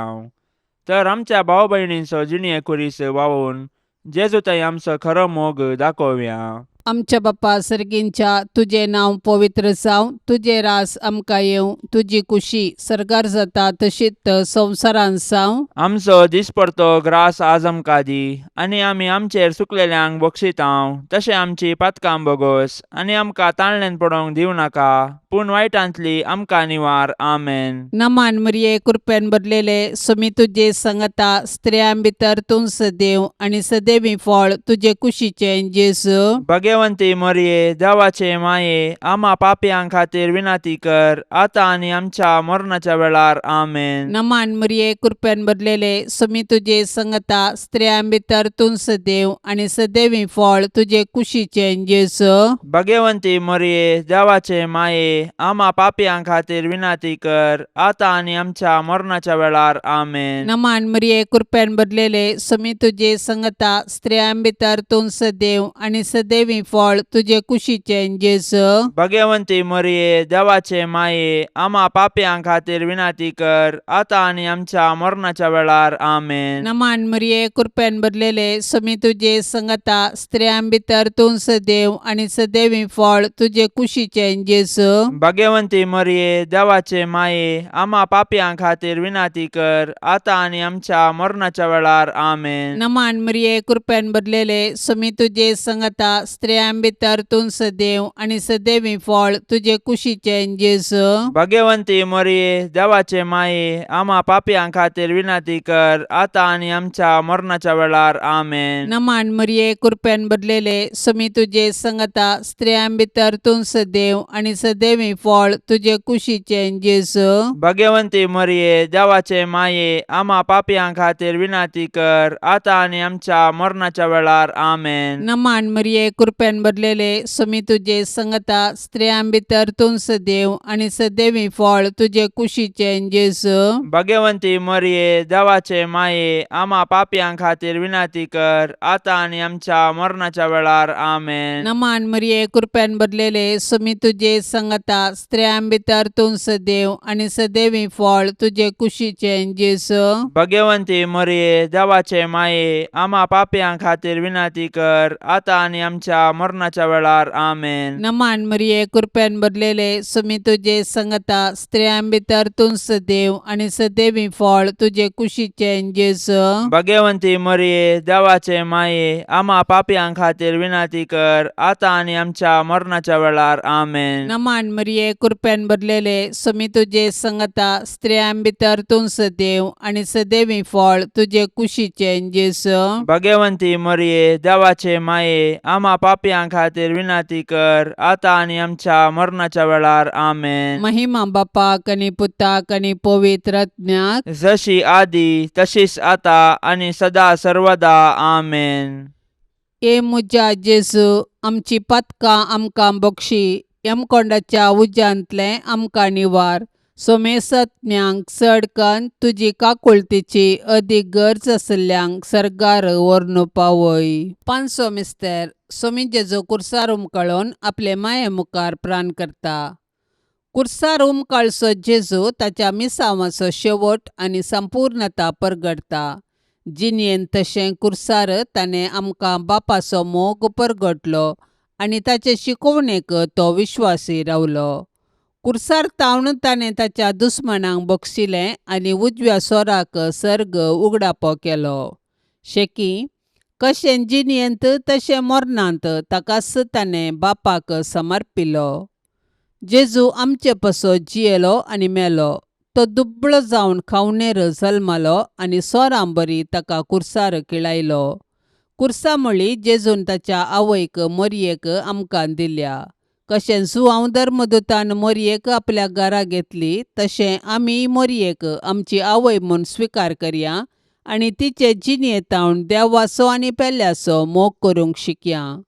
तर आमच्या भाव भयणींचो जिणये खुरीस व्हांवोवन जेजू थंय आमचो खरो मोग दाखोवया. आमच्या बाप्पा सर्गींच्या, तुजें नांव पवित्र जावं, तुजें रास आमकां येवं, तुजी कुशी सर्गार जाता तशीच संवसारांत जावं. आमचो दिसपडतो ग्रास आज आमकां दी आनी आमी आमचेर सुकलेल्यांक बक्षितांव तशें आमची पातकां बोगोस आनी आमकां ताळण्यान पडोवंक दिवं नाका, पूण वायटांतली आमकां निवार. आमेन. नमान मरिये, कृपेन भरलेले, सुमी तुजे संगता, स्त्रियां भितर तूं सदैव आनी सदैवी फळ तुजे कुशीचें जेजू. भगवंती मरिये, देवाचे माये, आमा पापयां खातीर विनंती कर, आतां आनी आमच्या मरणाच्या वेळार. आमेन. नमान मरिये, कृपेन भरलेले, सुमी तुजे संगता, स्त्रियां भितर तूं सदैव आनी सदैवी फळ तुजे कुशीचें जेजू. भगवंती मरिये, देवाचे माये, आमा पापयां खातीर विनंती कर, आतां आनी आमच्या मरणाच्या वेळार. आमेन. नमान मरिये, कृपेन भरलेले, सुमी तुजे संगता, स्त्रियां भितर तूं सदैव आनी सदैवी फळ तुजे कुशीचें जेजू. भगवंती मरिये, देवाचे माये, आमा पापयां खातीर विनंती कर, आतां आनी आमच्या मरणाच्या वेळार. आमेन. नमान मरिये, कृपेन भरलेले, सुमी तुजे संगता, स्त्रियां भितर तूं सदैव आनी सदैवी फळ तुजे कुशीचें जेजू. भगवंती मरिये, देवाचे माये, आमा पापयां खातीर विनंती कर, आतां आनी आमच्या मरणाच्या वेळार. आमेन. नमान मरिये, कृपेन भरलेले, सुमी तुजे संगता, स्त्रियां भितर तूं सदैव आनी सदैवी फळ तुजे कुशीचें जेजू. भगवंती मरिये, देवाचे माये, आमा पापयां खातीर विनंती कर, आतां आनी आमच्या मरणाच्या वेळार. आमेन. नमान मरिये, कृपेन भरलेले, सुमी तुजे संगता, स्त्रियां भितर तूं सदैव आनी सदैवी फळ तुजे कुशीचें जेजू. भगवंती मरिये, देवाचे माये, आमा पापयां खातीर विनंती कर, आतां आनी आमच्या मरणाच्या वेळार. आमेन. नमान मरिये, कृपेन भरलेले, सुमी तुजे संगता, स्त्रियां भितर तूं सदैव आनी सदैवी फळ तुजे कुशीचें जेजू. भगवंती मरिये, देवाचे माये, आमा पापयां खातीर विनंती कर, आतां आनी आमच्या मरणाच्या वेळार. आमेन. नमान मरिये, कृपेन भरलेले, सुमी तुजे संगता, स्त्रियां भितर तूं सदैव आनी सदैवी फळ तुजे कुशीचें जेजू. भगवंती मरिये, देवाचे माये, आमा पापयां खातीर विनंती कर, आतां आनी आमच्या आमच्या मरणाच्या वेळार. आमेन. नमान मरिये, कृपेन भरलेले, सुमी तुजे संगता, स्त्रियां भितर तूं सदैव आनी सदैवी फळ तुजे कुशीचें जेजू. भगवंती मरिये, देवाचे माये, आमा पापयां खातीर विनंती कर, आतां आनी आमच्या मरणाच्या वेळार. आमेन. नमान मरिये, कृपेन भरलेले, सुमी तुजे संगता, स्त्रियां भितर तूं सदैव आनी सदैवी फळ तुजे कुशीचें जेजू. भगवंती मरिये, देवाचे माये, आमा पापयां खातीर विनंती कर, आतां आनी आमच्या मरणाच्या वेळार. आमेन. महिमा बापाक आनी पुताक आनी पवित्र आत्म्याक. जशी आदी तशीच आता आनी सदा सर्वदा. आमेन. ए म्हज्या जेजू, आमची पातकां आमकां बक्षी, यमकोंडाच्या उज्यांतलें आमकां निवार, सोमेसत्म्यांक चड कन्न तुजी काकुळतीची अदीक गरज आशिल्ल्यांक सर्गार व्हरून पावय. पांचसो मिस्तर. सोमी जेजू कुर्सार उमकळून आपले माये मुखार प्राण करता. कुर्सार उमकाळचो जेजू ताच्या मिसांवाचो शेवट आनी संपूर्णता परगटता. जिणेंत तशें कुर्सार ताणें आमकां बापाचो मोग परगटलो आनी ताचे शिकोवणेक तो विश्वासी रावलो. कुर्सार तावन ताणें ताच्या दुस्मानांक बक्षिलें आनी उजव्या सोराक सर्ग उगडापो केलो. शेकी कशें जिणेंत तशें मरणांत ताकाच ताणें बापाक समर्पिलो. जेजू आमचे पासत जियेलो आनी मेलो. तो दुबळो जावन खावणेर जल्मलो आनी सोरां बरी ताका कुर्सार किळायलो. कुर्सा म्हळी जेजून ताच्या आवयक मोरयेक आमकां दिल्या. कशें जुआंव धर्मदूतान मोरयेक आपल्या घरा घेतली तशें आमी मोरयेक आमची आवय म्हूण स्विकार करया आनी तिचे जिणेंत देवाचो आनी पेल्याचो मोग करूंक शिकया.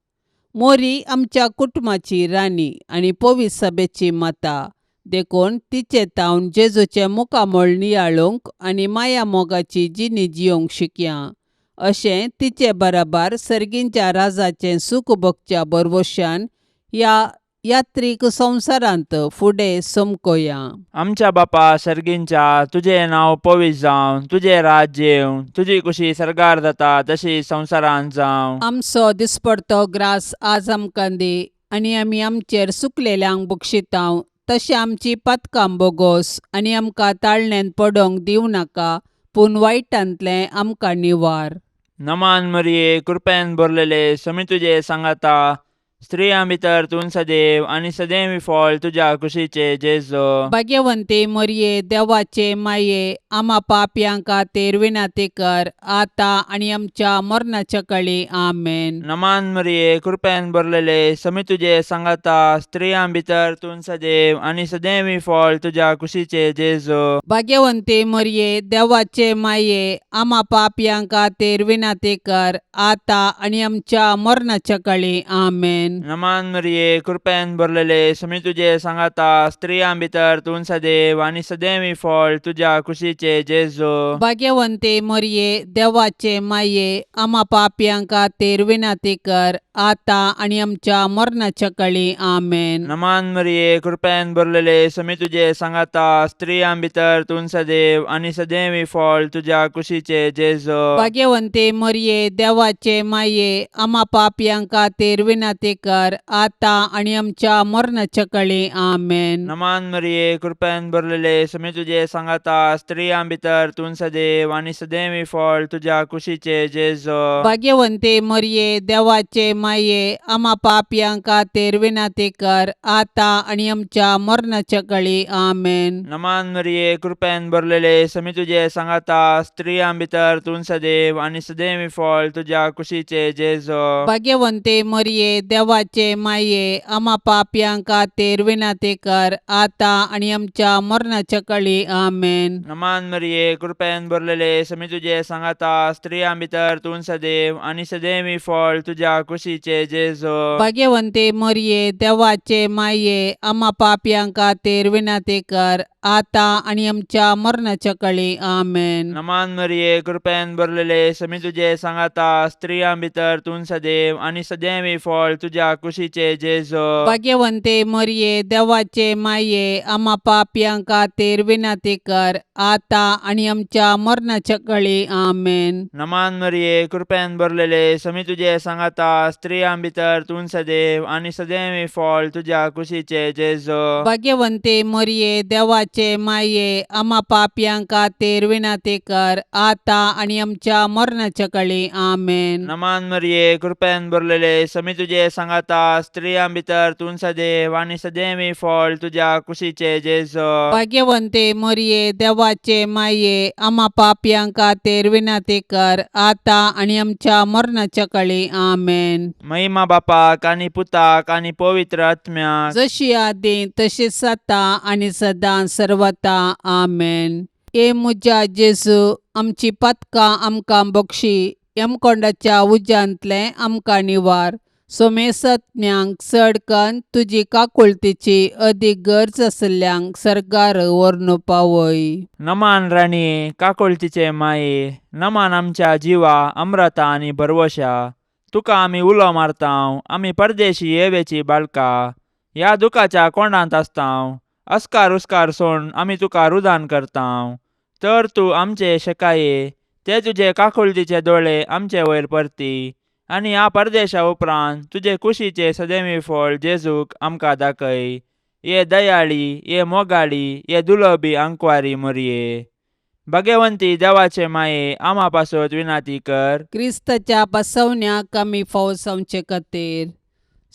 मोरी आमच्या कुटुंबाची राणी आनी पवित्र सभेची माता, देखून तिचे तावन जेजूचें मुखामळ नियाळूंक आनी माया मोगाची जिणी जियोंक शिकया. अशें तिचे बराबर सर्गींच्या राजाचें सूख भोगच्या भरवशान ह्या यात्रीक संवसारांत फुडें समकोया. आमच्या बापा सर्गींच्या, तुजें नांव पवित्र जावं, तुजें राज्य येवं, तुजी कुशी सर्गार जाता तशी संवसारांत जावं. आमचो दिसपडतो ग्रास आज आमकां दी आनी आमी आमचेर सुकलेल्यांक बक्षितांव तशें आमची पातकां बोगोस आनी आमकां ताळण्यांत पडोंक दिवं नाका, पूण वायटांतलें आमकां निवार. नमान मरिये, कृपेन भरलेले, समी तुजे सांगाता, स्त्रियां भितर तूं सदैव आनी सदैव फळ तुज्या कुशीचे जेजू. भाग्यवंती मरिये, देवाचे माये, आमा पापयां खातीर विनंती कर, आतां आनी आमच्या मरणाच्या कळी. आमेन. नमान मरिये, कृपेन भरलेले, समी तुजे सांगाता, स्त्रियां भितर तूं सदैव आनी सदैव फळ तुज्या कुशीचे जेजू. भाग्यवंती मरिये, देवाचे माये, आमा पापयां खातीर विनंती कर, आतां आनी आमच्या मरणाच्या कळी. आमेन. नमान मरिये, कृपेन भरलेले, समी तुजे सांगाता, स्त्रियां भितर तूं सदैव आनी सदैव फळ तुज्या कुशीचे जेजू. भाग्यवंती मरिये, देवाचे माये, आमा पापयां खातीर विनंती कर, आतां आनी आमच्या मरणाच्या कळी. आमेन. नमान मरिये, कृपेन भरलेले, समी तुजे सांगाता, स्त्रियां भितर तूं सदैव आनी सदैव फळ तुज्या कुशीचे जेजू. भाग्यवंती मरिये, देवाचे माये, आमा पापयां खातीर विनंती कर, आतां आनी आमच्या मरणाच्या कळी. आमेन. नमान मरिये, कृपेन भरलेले, समी तुजे सांगाता, स्त्रियां भितर तूं सदैव आनी सदैव फळ तुज्या कुशीचे जेजू. भाग्यवंती मरिये, देवाचे माये, आमा पापयां खातीर विनंती कर, आतां आनी आमच्या मरणाच्या कळी. आमेन. नमान मरिये, कृपेन भरलेले, समी तुजे सांगाता, स्त्रियां भितर तूं सदैव आनी सदैव फळ तुज्या कुशीचे जेजू. भाग्यवंती मरिये, देवाचे माये, आमा पापयां खातीर विनंती कर, आतां आनी आमच्या मरणाच्या कळी. आमेन. नमान मरिये, कृपेन भरलेले, समी तुजे सांगाता, स्त्रियां भितर तूं सदैव आनी सदैव फळ तुज्या कुशीचे जेजू. भाग्यवंती मरिये, देवाचे माये, आमा पापयां खातीर विनंती कर, आतां आनी आमच्या मरणाच्या कळी. आमेन. नमान मरिये, कृपेन भरलेले, समी तुजे सांगाता, स्त्रियां भितर तूं सदैव आनी सदैव फळ तुज्या तुज्या कुशीचे जेजो. भाग्यवंते मरये, देवाचे माये, आमा पापयां खातीर विनंती कर, आतां आनी आमच्या मरणाच्या कळी. आमेन. नमान मरिये, कृपेन भरलेले, समी तुजे सांगाता, स्त्रियां भितर तूं सदैव आनी सदैव फळ तुज्या कुशीचे जेजो. भाग्यवंते मरये, देवाचे माये, आमा पापयां खातीर विनंती कर, आतां आनी आमच्या मरणाच्या कळी. आमेन. नमान मरिये, कृपेन भरलेले, समी तुजे सांगाता, स्त्रियां भितर तूं सदैव आनी सदैव फळ तुज्या कुशीचे जेजो. भाग्यवंते मरये, देवाचे माये, आमा पापयां खातीर विनंती कर, आतां आनी आमच्या मरणाच्या कळी. आमेन. महिमा बापाक आनी पुताक आनी पवित्र आत्म्याक. जशी आदी तशीच आतां आनी सदां सर्वता. आमेन. ए म्हज्या जेजू, आमची पातकां आमकां बक्षी, यमकोंडाच्या उज्यांतलें आमकां निवार, सोमेसत्म्यांक चड कन्न तुजी काकुळतीची अदीक गरज आशिल्ल्यांक सर्गार व्हरून पावय. नमान राणये, काकुळतीचे माये, नमान आमच्या जिवा अम्रता आनी भरवशा, तुका आमी उलो मारतांव, आमी परदेशी येवेची बाळका ह्या दुखाच्या कोंडांत आसतांव, अस्कार उस्कार सोड आमी तुका रुदान करतांव, तर तूं आमचे शेकाये ते तुजे काकुळतीचे दोळे आमचे वयर परती आनी ह्या परदेशा उपरांत तुजे कुशीचे सदैवी फळ जेजूक आमकां दाखय. ये दयाळी, ये मोगाळी, ये दुलबी आंकवारी मोरये, भगवंती देवाचे माये, आमा पासत विनाती कर. क्रिस्ताच्या बसवण्याक आमी फावो जावचे खातीर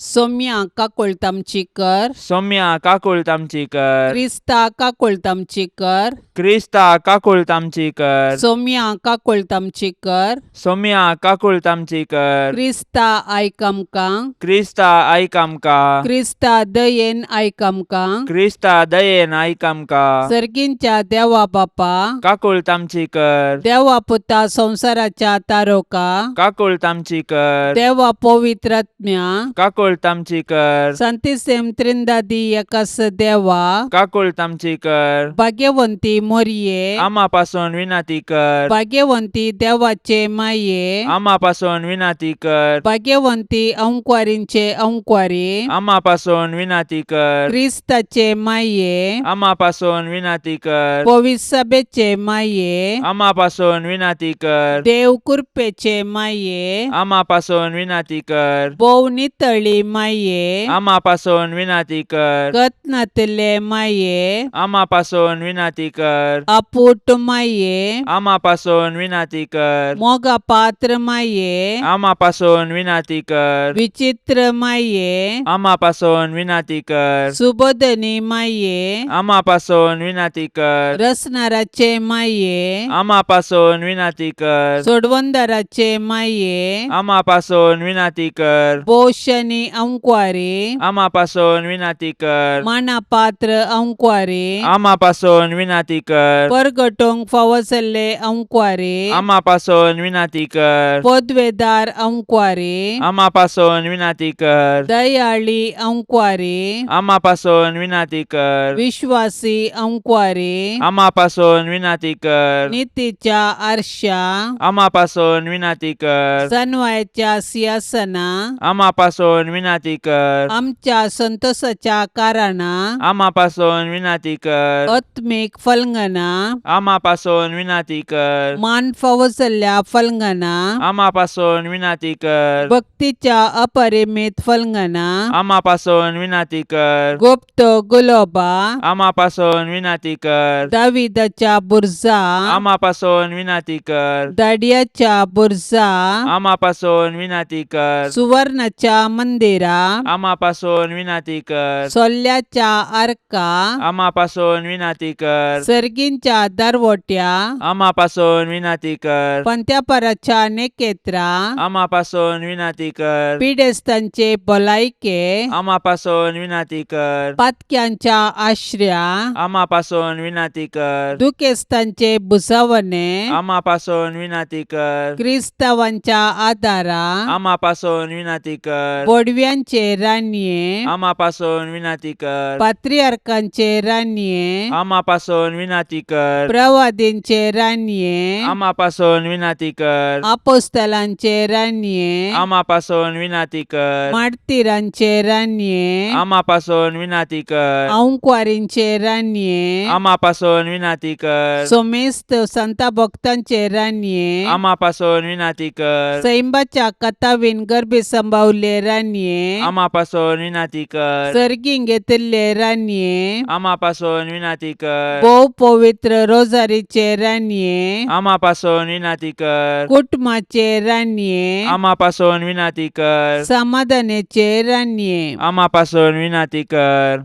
सोम्या काकुळट आमची कर. सौम्या काकुळट आमची कर. क्रिस्ता काकुळट आमची कर. क्रिस्ता काकुळट आमची कर. सोम्या काकुळट आमची कर. सौम्या काकुळट आमची कर. क्रिस्ता आयक आमकां. क्रिस्ता आयक आमकां. क्रिस्ता दयेन आयक आमकां. क्रिस्ता दयेन आयक आमकां. सर्गींच्या देवा बापा, काकुळट आमची कर. देवा पुता संवसाराच्या तारोका, काकुळट आमची कर. देवा पवित्रात्म्या, काकुळट आमची कर. संतिसेम त्रिंदादी एकास देवा, काकुळट आमची कर. भाग्यवंती मोरये, आमा पासून विनंती कर. भाग्यवंती देवाचे माये, आमा पासून विनंती कर. भाग्यवंती अंकवारींचे अंकवारी, आमा पासून विनंती कर. क्रिस्ताचे माये, आमा पासून विनंती कर. पविसभेचे माये, आमा पासून विनंती कर. देव कृपेचे माये, आमा पासून विनंती कर. भोव नितळी माये, आमा पासून विनंती कर. कत्नातले माये, आमा पासून विनंती कर. अपूट माये, आमा पासून विनंती कर. मोगा पात्र माये, आमा पासून विनंती कर. विचित्र माये, आमा पासून विनंती कर. सुबोधनी माये, आमा पासून विनंती कर. रसनाराचे माये, आमा पासून विनंती कर. सोडवंदाराचे माये, आमा पासून विनंती कर. पोशनी अंकवारी, आमा पासून विनंती कर. मानापात्र अंकवारी, आमा पासून विनंती कर. परगटोंक फावो जाल्ले अंकवारी, आमा पासून विनंती कर. पदवेदार अंकवारी, आमा पासून विनंती कर. दयाळी अंकवारी, आमा पासून विनंती कर. विश्वासी अंकवारी, आमा पासून विनंती कर. नितीच्या आरशा, आमा पासून विनंती कर. सनवायच्या सिंहासना, आमा पासून विनंती कर. आमच्या संतोषाच्या कारणा, आमा पासून विनंती कर. आत्मीक फलंगना, आमा पासून विनंती कर. मान फावो जाल्ल्या फलंगना, आमा पासून विनंती कर. भक्तीच्या अपरिमित फलंगना, आमा पासून विनंती कर. गुप्त गुलोबा, आमा पासून विनंती कर. दाविदाच्या बुर्जा, आमा पासून विनंती कर. दाडियाच्या बुर्जा, आमा पासून विनंती कर. सुवर्णाच्या मंदिरा, आमा पासून विनंती कर. सोल्ल्याच्या आर्का, आमा पासून विनंती कर. सर्गींच्या दरवट्या, आमा पासून विनंती कर. पंत्यापराच्या नेकेत्रा, आमा पासून विनंती कर. पिडेस्तांचे भलायके, आमा पासून विनंती कर. पातक्यांच्या आश्र्या, आमा पासून विनंती कर. दुखेस्तांचे भुजावणे, आमा पासून विनंती कर. क्रिस्तावांच्या आदारा, आमा पासून विनंती कर. बोडव्या बडव्यांचे रानये, आमा पासून विनाती कर. पात्रियार्कांचे रानये, आमा पासून विनाती कर. प्रवादींचे रानये, आमा पासून विनाती कर. आपोस्तलांचे रानये, आमा पासून विनाती कर. मार्तीरांचे रानये, आमा पासून विनाती कर. आंकवारींचे रानये, आमा पासून विनाती कर. सोमेस्त संता भक्तांचे रानये, आमा पासून विनाती कर. सैंबाच्या कथावीन गर्भे संभावले रानये, आमा पासून विनाती कर. सर्गीं घेतिल्ले रानये, आमा पासून विनाती कर. भोव पवित्र रोजारीचे रानये, आमा पासून विनाती कर. कुटुंबाचे रानये, आमा पासून विनाती कर. समाधानाचे रानये, आमा पासून विनाती कर.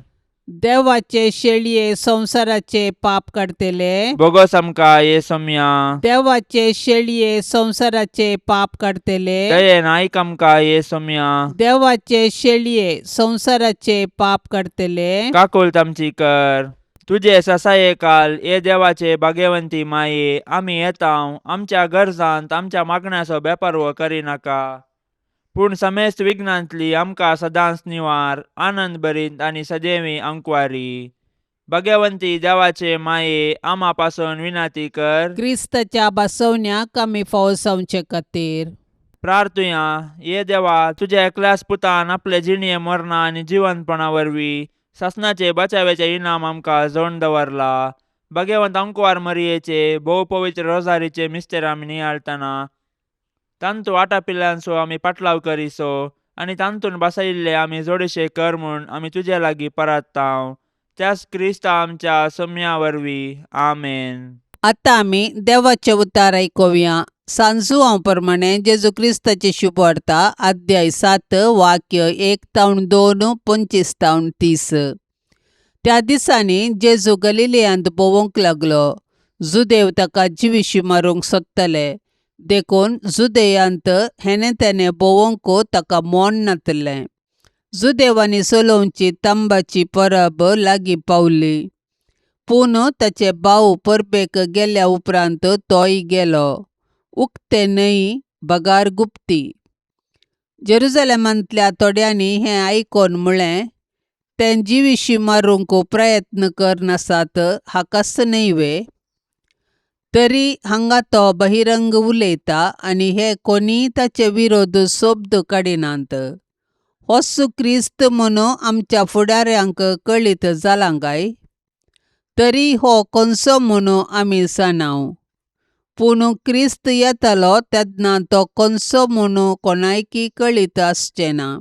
देवाचे शेळये संवसाराचे पाप काडतले, बोगोस आमकां ये सोम्या. देवाचे शेळये संवसाराचे पाप काडतले, दयेन आयक आमकां ये सोम्या. देवाचे शेळये संवसाराचे पाप काडतले, काकुळट आमची कर. तुजे ससाये काल ये देवाचे भाग्यवंती माये, आमी येता आमच्या गरजांत आमच्या मागण्याचो बेपर्व करिनाका, पूण समेस्त विघ्नांतली आमकां सदांच निवार, आनंद भरीत आनी सदैवी अंकवारी. भाग्यवंती देवाचे माये, आमा पासून विनाती कर. क्रिस्ताच्या बसवण्याक आमी फावो जावचे खातीर प्रार्थुया. ये देवा, तुज्या एकल्याच पुतान आपले जिणये मरणा आनी जिवंतपणा वरवीं सासणाचे बचाव्याचे इनाम आमकां जोडून दवरला. भाग्यवंत अंकवार मरियेचे भोव पवित्र रोजारीचे मिस्तेर आमी नियाळतना तांतू आटापिल्ल्यांचो आमी पाटलाव करिसो आनी तांतून बसयिल्ले आमी जोडशे कर म्हूण आमी तुजे लागीं परात्तांव, त्याच क्रिस्ता आमच्या सोम्या वरवीं. आमेन. आतां आमी देवाचें उतार आयकुया. सांजुआंव प्रमाणे जेजू क्रिस्ताची शुभवार्ता, अध्याय 7, वाक्य 1 तावन 2, 25 तावन 30. त्या दिसांनी जेजू गलिलियांत भोंवूंक लागलो. जुदेव ताका जिविशी मारूंक सोदताले, देखून जुदेयांत हेणे तेणे भोंवूंक ताका मोन नातलें. जुदेवांनी चलोवची तांबाची परब लागीं पावली. पूण ताचे भाव परबेक गेल्या उपरांत तोय गेलो, उक्ते न्हय बगार गुप्ती. जेरुजलेमांतल्या थोड्यांनी हें आयकून म्हळें, ते जिविशी मारूंक प्रयत्न करनासात हाकाच न्हय वे? तरी हांगा तो बहिरंग उलयता आनी हे कोणीय ताचे विरोध शब्द काडिनात. होच क्रिस्त म्हूण आमच्या फुडाऱ्यांक कळीत जालां काय? तरी हो खंयचो म्हूण आमी जाणाव, पूण क्रिस्त येतलो तेन्ना तो खंयचो म्हूण कोणायकी कळीत आसचें ना.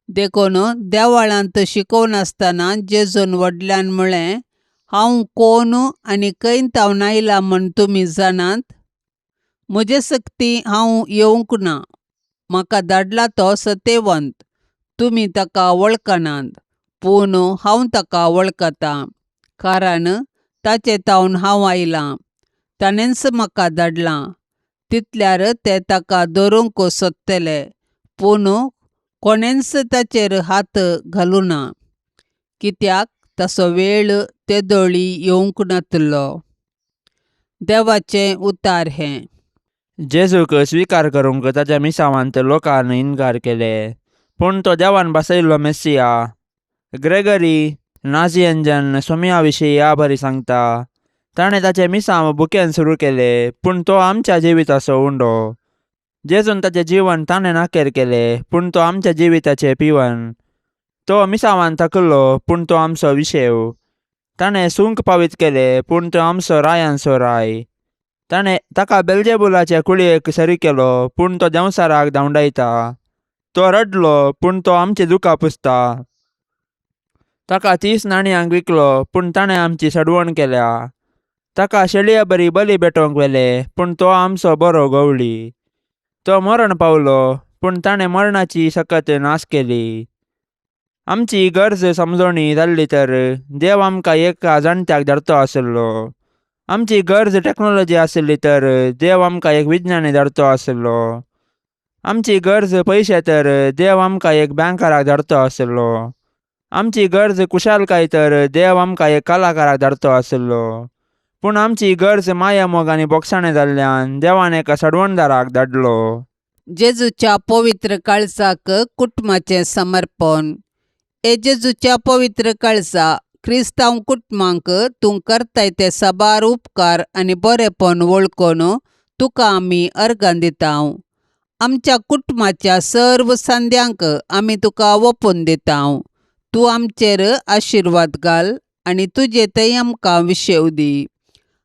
देखून देवळांत शिकोवनासतना जेजून व्हडल्यान म्हळें, हांव कोण आनी खंय तावन आयला म्हूण तुमी जाणात? म्हजे सक्ती हांव येवंक ना, म्हाका धाडला तो सतेवंत, तुमी ताका वळखनात, पूण हांव ताका वळखतां, कारण ताचे तावन हांव आयलां, ताणेंच म्हाका धाडलां. तितल्यार ते ताका धरूंक सोदतले, पूण कोणेंच ताचेर हात घालूना, कित्याक ताचो वेळ तेदोळी येवंक नातलो. देवाचें उतार हें. जेजूक स्विकार करूंक ताच्या मिसावांत लोकान इनकार केले, पूण तो देवान बसयल्लो मेस्सिया. ग्रेगरी नाझियंजन सोम्या विशीं ह्या बरी सांगता, ताणें ताचें मिसांव बुकेन सुरू केलें, पूण तो आमच्या जिविताचो उंडो. जेजून ताचें जिवन ताणें नाकेर केलें, पूण तो आमच्या जिविताचें पिवन. तो मिसावान थकलो, पूण तो आमचो विशेव. ताणें सूंक पावीत केलें, पूण तो आमचो रायांचो राय. ताणें ताका बेलजेबुलाचे कुळयेक सरी केलो, पूण तो देंवसाराक धांवडायता. तो रडलो, पूण तो आमची दुकां पुसता. ताका 30 नाणयांक विकलो, पूण ताणें आमची सडवण केल्या. ताका शेळये बरी बली भेटोवंक व्हेले, पूण तो आमचो बरो गवळी. तो मरण पावलो, पूण ताणें मरणाची सकत नाश केली. आमची गरज समजोणी जाल्ली तर देव आमकां एका जाणट्याक धाडतो आशिल्लो. आमची गरज टॅक्नोलॉजी आशिल्ली तर देव आमकां एक विज्ञानी धाडतो आशिल्लो. आमची गरज पयशे तर देव आमकां एक बँकराक धाडतो आशिल्लो. आमची गरज कुशालकाय तर देव आमकां एक कलाकाराक धाडतो आशिल्लो. पूण आमची गरज माया मोग आनी बोगसाणें जाल्ल्यान देवान एका सडवणदाराक धाडलो. जेजूच्या पवित्र काळजाक कुटुंबाचें समर्पण. हे जेजूच्या पवित्र काळजा, क्रिस्तांव कुटुंबांक तूं करताय ते साबार उपकार आनी बरेपण वळखून तुका आमी अर्गां दिता. आमच्या कुटुंबाच्या सर्व संद्यांक आमी तुका ओपून दिता. तूं आमचेर आशिर्वाद घाल आनी तुजे थंय आमकां विशेव दी.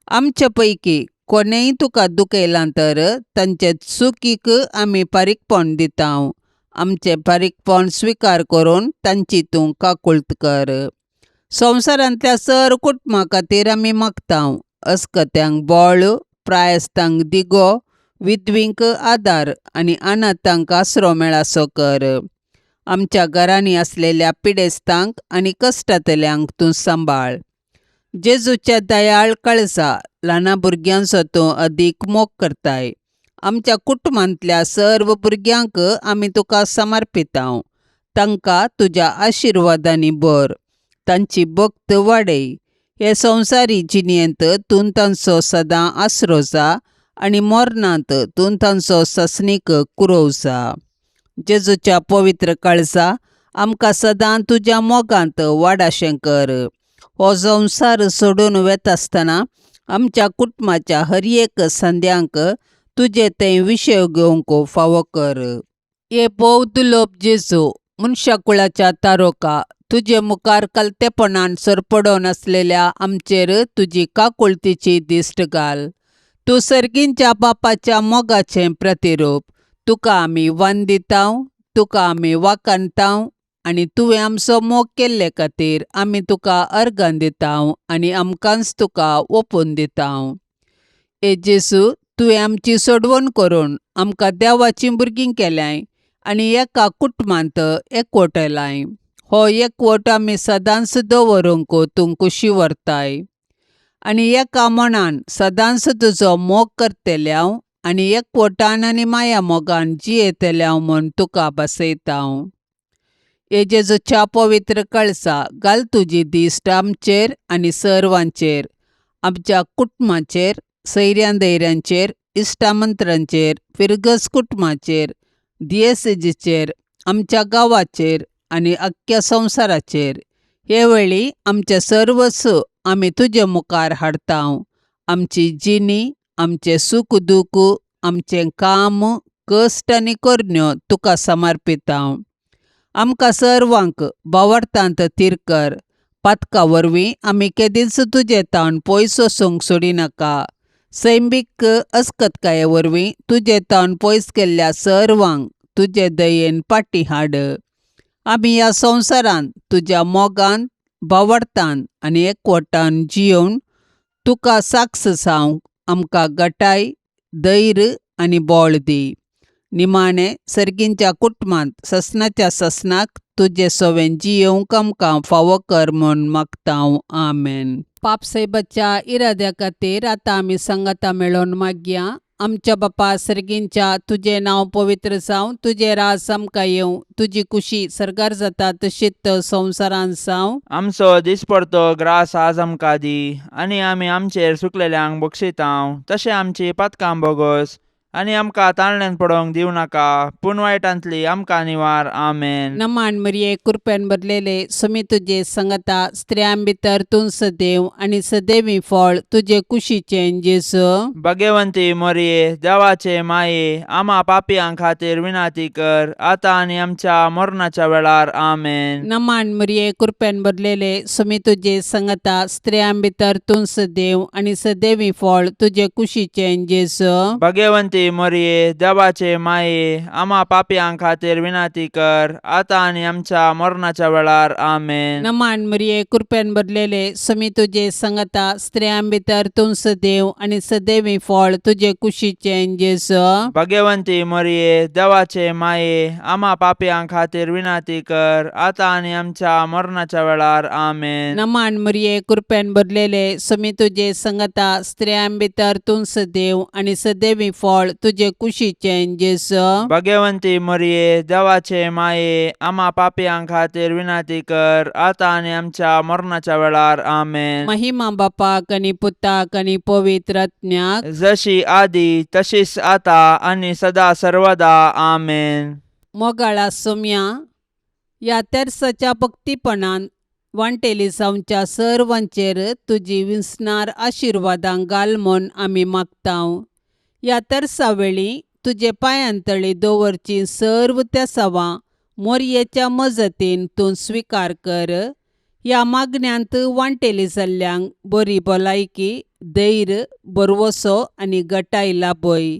आमचे पैकी कोणेंय तुका दुखयलां तर तांचे चुकीक आमी फारीकपण दिता. आमचें फारीकपण स्विकार करून तांची तूं काकुळट कर. संवसारांतल्या सर कुटुंबा खातीर आमी मागता. अस्कत्यांक बळ, प्रायस्तांक दिगो, विधवींक आदार आनी अनाथांक आसरो मेळासो कर. आमच्या घरांनी आसलेल्या पिडेस्तांक आनी कश्टांतल्यांक तूं सांबाळ. जेजूच्या दयाळ काळजा, ल्हाना भुरग्यांचो तूं अदीक मोग करताय. आमच्या कुटुंबांतल्या सर्व भुरग्यांक आमी तुका समर्पिता. तांकां तुज्या आशिर्वादांनी भर, तांची भक्त वाडय. हे संवसारी जिणेंत तूं तांचो सदां आसरो जा आनी मरणांत तूं तांचो ससनीक कुरोव जा. जेजूच्या पवित्र काळजा, आमकां सदां तुज्या मोगांत वाडाशें कर. हो संवसार सोडून वेता आसतना आमच्या कुटुंबाच्या हर एक संद्यांक तुजे थंय विशय घेवंक फावो कर. हे भोव दुर्लभ जेजू, मनशाकुळाच्या तारोका, तुजे मुखार कलतेपणान सरपडोन आसलेल्या आमचेर तुजी काकुळतीची दिश्ट घाल. तूं सर्गींच्या बापाच्या मोगाचें प्रतिरूप. तुका आमी वंदिता, तुका आमी वाखाणता आनी तुवें आमचो मोग केल्ले खातीर आमी तुका अर्गां दिता आनी आमकांच तुका ओपून दिता. हे जेजू, तुवें आमची सोडवण करून आमकां देवाचीं भुरगीं केल्यांय आनी एका कुटुंबांत एकवटलाय. हो एकवट आमी सदांच दवरूंक तूं कुशी व्हरताय आनी एका मनान सदांच तुजो मोग करतल्यांव आनी एकवटान आनी माया मोगान जियेतल्यांव म्हूण तुका बसयता. हे जेजूच्या पवित्र काळजा, घाल तुजी दिश्ट आमचेर आनी सर्वांचेर, आमच्या कुटुंबाचेर, सैऱ्यां दैऱ्यांचेर, इश्टामंत्रांचेर, फिरगज कुटुंबाचेर, दियेसेजीचेर, आमच्या गांवाचेर आनी अख्ख्या संवसाराचेर. हे वेळी आमचें सर्वस्व आमी तुजे मुखार हाडता. आमची जिणी, आमचें सूख दूख, आमचें काम, कश्ट आनी करण्यो तुका समर्पिता. आमकां सर्वांक भावार्थांत थीर कर. पातका वरवीं आमी केदींच तुजे तावन पयस वचूंक सोडिनाका. सैमीक अस्कतकाये वरवीं तुजे तावन पयस केल्ल्या सर्वांक तुजे दयेन फाटीं हाड. आमी ह्या संवसारांत तुज्या मोगान, भावार्थान आनी एकवटान जियोवन तुका साक्ष जावंक आमकां गटाय, धैर्य आनी बळ दी. निमाणें सर्गींच्या कुटुंबांत ससनाच्या ससनाक तुजे सवें जियोवंक आमकां फावो कर म्हूण मागता. आमेन. पापसायबाच्या इराद्या खातीर आतां आमी सांगाता मेळोवन मागया. आमच्या बापा सर्गींच्या, तुजें नांव पवित्र जावं, तुजें राज आमकां येवं, तुजी कुशी सर्गार जाता तशीच संवसारांत जावं. आमचो दिसपडतो ग्रास आज आमकां दी आनी आमी आमचेर सुकलेल्यांक बक्षितांव तशें आमची पातकां बोगोस आनी आमकां ताळण्यान पडोवंक दिवं नाका पूण वायटांतली आमकां निवार. आमेन. नमान मरिये, कृपेन भरलेले, सुमी तुजे संगता, स्त्रियां भितर तूं सदैव आनी सदैवी फळ तुजे कुशीचें जेजू. भगवंती मोरये, देवाचे माये, आमा पापयां खातीर विनाती कर आतां आनी आमच्या मरणाच्या वेळार. आमेन. नमान मरिये, कृपेन भरलेले, सुमी तुजे संगता, स्त्रियां भितर तूं सदैव आनी सदैवी फळ तुजे कुशीचें जेजू. भगवंती मोरये, देवाचे माये, आमा पापयां खातीर विनाती कर आतां आनी आमच्या मरणाच्या वेळार. आमेन. नमान मरिये, कृपेन भरलेले, सुमी तुजे संगता, स्त्रियां भितर तूं सदैव आनी सदैवी फळ तुजे कुशीचें जेजू. भगवंती मोरये, देवाचे माये, आमा पापयां खातीर विनाती कर आतां आनी आमच्या मरणाच्या वेळार. आमेन. नमान मरिये, कृपेन भरलेले, सुमी तुजे संगता, स्त्रियां भितर तूं सदैव आनी सदैवी फळ तुजे कुशीचें जेजू. भगवंती मरिये, देवाचे माये, आमा पापयां खातीर विनंती कर, आतां आनी आमच्या मरणाच्या वेळार. आमेन. महिमा बापाक आनी पुताक आनी पवित्र आत्म्याक. जशी आदी तशीच आता आनी सदा सर्वदा. आमेन. मोगाळा सोम्या, ह्या तेर्साच्या भक्तीपणान वांटेली जावच्या सर्वांचेर तुजी विसणार आशिर्वादां घाल म्हूण आमी मागतांव. ह्या तेर्सा वेळी तुजे पांयांतळी दवरची सर्व तेसावां मोरयेच्या मजतीन तूं स्विकार कर. ह्या मागण्यांत वांटेली जाल्ल्यांक बरी भलायकी, धैर्य, भरवसो आनी गटाय लाभय.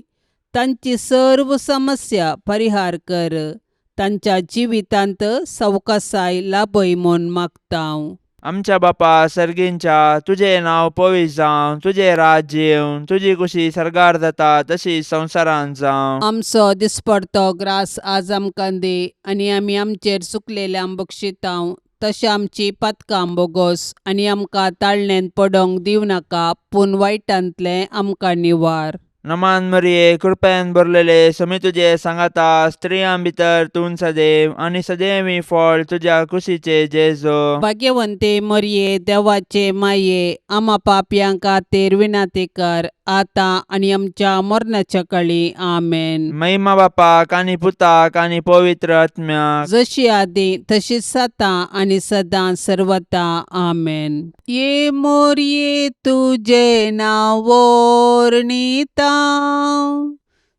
तांची सर्व समस्या परिहार कर. तांच्या जिवितांत सवकासाय लाभय म्हूण मागतांव. आमच्या बापा सर्गींच्या, तुजें नांव पवित्र जावं, तुजें राज्य येवं, तुजी कुशी सर्गार जाता तशी संवसारांत जावं. आमचो दिसपडतो ग्रास आज आमकां दी आनी आमी आमचेर चुकलेल्यांक बक्षितांव तशें आमची पातकां बोगोस आनी आमकां ताळणेंत पडोंक दिवं नाका, पूण वायटांतलें आमकां निवार. नमान मरिये, कृपेन भरलेले, समी तुजे सांगाता, स्त्रियां भितर तूं सदैव आनी सदैवी फळ तुज्या कुशीचे जेजो. भाग्यवंते मरिये, देवाचे माये, आमा पापयां खातीर विनंती कर, आतां आनी आमच्या मरणाच्या कळी. आमेन. महिमा बापाक आनी पुताक आनी पवित्र आत्म्याक. जशी आदी तशीच आतां आनी सदां सर्वता. आमेन. ये मोरये, तुजें नांव वर्णिता,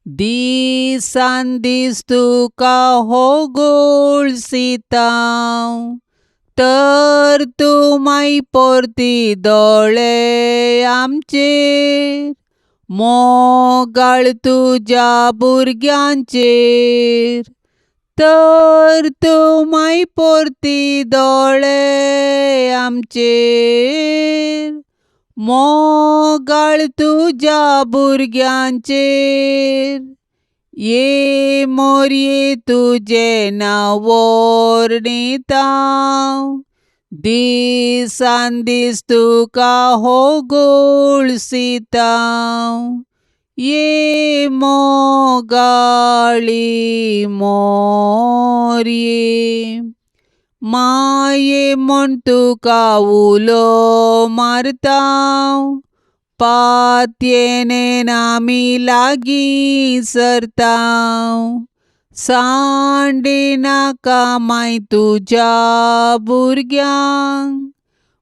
दिसान दीस तुका हो गोळसिता, तर तूं माय परती दोळे आमचेर, मोगाळ तुज्या भुरग्यांचेर, तर तूं माय परती दोळे आमचेर, मोगाळ तुज्या भुरग्यांचेर. ये मोरये, तुजें नांव वर्णिता, दिसान दीस तुका हो गोळसिता, ये मोगाळी मोरये. माये म्हूण तुका उलो मारता, पातयेन आमी लागीं सरता, सांडिनाका माय तुज्या भुरग्यांक,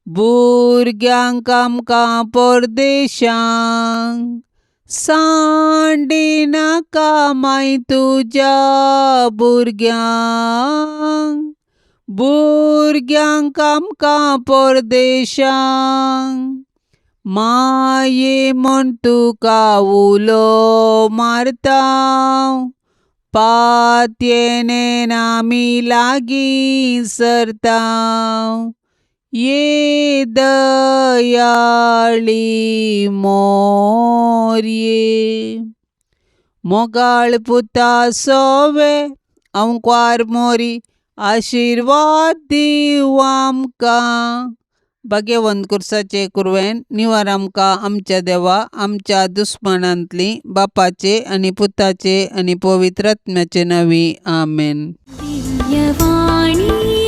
भुरग्यांक आमकां परदेशांक, सांडिनाका माय तुज्या भुरग्यांक, भुरग्यांक आमकां परदेशांक. माये म्हूण तुका उलो मारता, पातयेन आमी लागीं सरता, ये दयाळी मोरये. मोगाळ पुता सोवे अंकवार मोरी, आशिर्वाद दिवं आमकां. भाग्यवंत कुर्साचे कुरवेन निवार आमकां आमच्या देवा आमच्या दुस्मानांतली, बापाचे आनी पुताचे आनी पवित्र आत्म्याचे नांवी. आमेन. दिव्यवाणी.